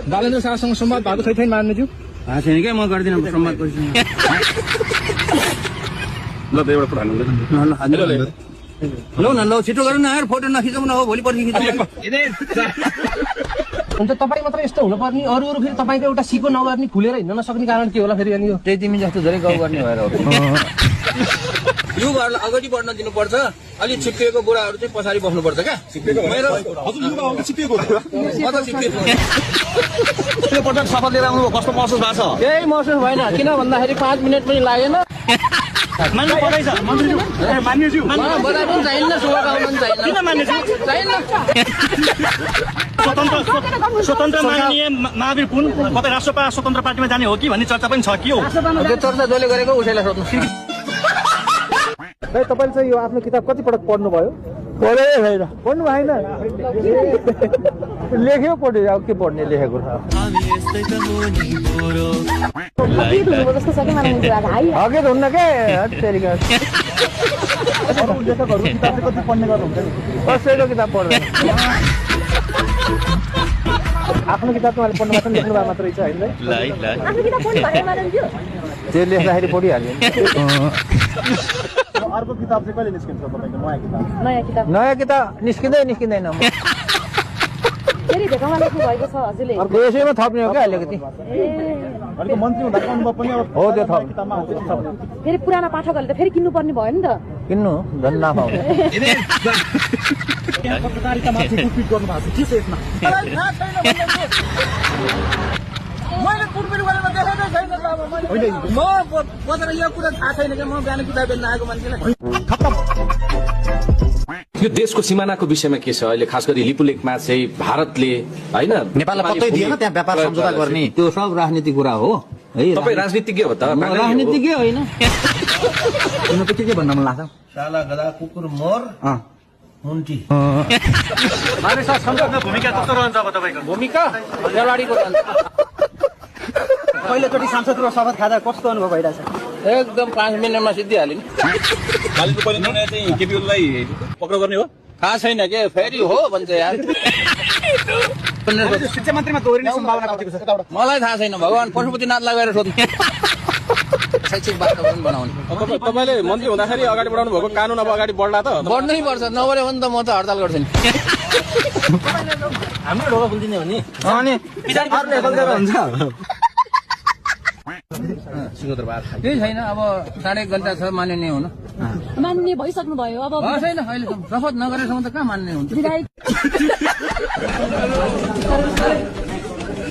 बालेन्द्र शाहसँग संवाद भएको छैन मान्नेज्यू? भएको छैन क्या, म गर्दिनँ संवाद गरिदिनु। ल त एउटा कुरा ल न, ल छिटो गर्नु न यार, फोटो नखिचौँ न हो, भोलि पर्सि खिचौँ। हुन्छ तपाईँ मात्र यस्तो हुनुपर्ने, अरू फेरि तपाईँको एउटा सिको नगर्ने, खुलेर हिँड्न नसक्ने कारण के होला फेरि? अनि यो त्यही तिमी जस्तो धेरै गाउँ गर्ने भएर हो। युवाहरूलाई अगाडि बढ्न दिनुपर्छ, अलिक छिप्पिएको बुढाहरू चाहिँ पछाडि बस्नुपर्छ क्या। शपथ लिएर आउनु कस्तो महसुस भएको छ? केही महसुस भएन, किन भन्दाखेरि 5 मिनट पनि लागेन। मान्नु पर्दैछ मान्यज्यू, बधाई पनि चाहिन्न, शुभकामना पनि चाहिन्न। किन मान्यज्यू? चाहिन्न। स्वतन्त्र माननीय महावीर पुन कतै राष्ट्रपा स्वतन्त्र पार्टीमा जाने हो कि भन्ने चर्चा पनि छ के हो? त्यो चर्चा जसले गरेको उसैलाई सोध्नु। तपाईँले चाहिँ यो आफ्नो किताब कति पटक पढ्नुभयो? पढ्नु भएन, लेख्यो पढ्यो, अब के पढ्ने लेखेको छ। हगेत हुन्न के कसैको किताब पढ्दैन। आफ्नो किताब तपाईँले पढ्नु भएको लेख्नु भएको मात्रै छ होइन? त्यो लेख्दाखेरि पढिहाल्यो। अर्को किताब चाहिँ कहिले निस्किन्छ तपाईँको? नयाँ किताब निस्किँदैन। अर्को यसैमा थप्ने हो क्या अलिकति? मन्त्री हुँदाको अनुभव पनि हो, त्यो थप। फेरि पुराना पाठकहरूले त फेरि किन्नुपर्ने भयो नि त। किन्नु धन नाफा पत्रकारितामाथि कुटपिट गर्नु भएको छ के छ यसमा? मैले कुटपिट गरेर देखेकै छैन। म बजार यो कुरा थाहा छैन क्या, म बिहान किताब बेच्न आएको मान्छेलाई। यो देशको सिमानाको विषयमा के छ अहिले, खास गरी लिपुलेखमा चाहिँ भारतले होइन नेपाललाई पत्तै दिएन त्यहाँ व्यापार सम्झौता गर्ने? त्यो सब राजनीतिक कुरा हो है। तपाईँ राजनीतिज्ञ हो त? राजनीतिज्ञ होइन। तिमीलाई त के भन्न मन लाग्छ? साला गधा कुकुर मोर मुन्टी। भूमिका कस्तो रहन्छ अब तपाईँको? भूमिका खेलाडीको पहिलोचोटि सांसदको शपथ खाँदा कस्तो अनुभव भइरहेछ? एकदम 5 मिनटमा सिद्धिहाल्यो नि। मालिकको पहिलो निर्णय चाहिँ केपीओललाई पक्राउ गर्ने हो? थाहा छैन के, फेरि हो भन्छ यार। शिक्षा मन्त्रीमा दोहोरिने सम्भावना कतिको छ? मलाई थाहा छैन, भगवान् पशुपतिनाथलाई गएर सोध्नु। शैक्षिक वातावरण बनाउने। तपाईँले मन्त्री हुँदाखेरि अगाडि बढाउनु भएको कानुन अब अगाडि बढ्ला त? बढ्नै पर्छ, नबढ्यो भने त म त हडताल गर्छु नि। हाम्रो ढोका खुल्दिने हो नि? अनि हुन्छ। केही छैन, अब 1.5 घन्टा छ मान्ने हुन। मान्ने भइसक्नु भयो अब? छैन अहिलेसम्म, शपथ नगरेसम्म त कहाँ मान्ने हुन्छ? विधायक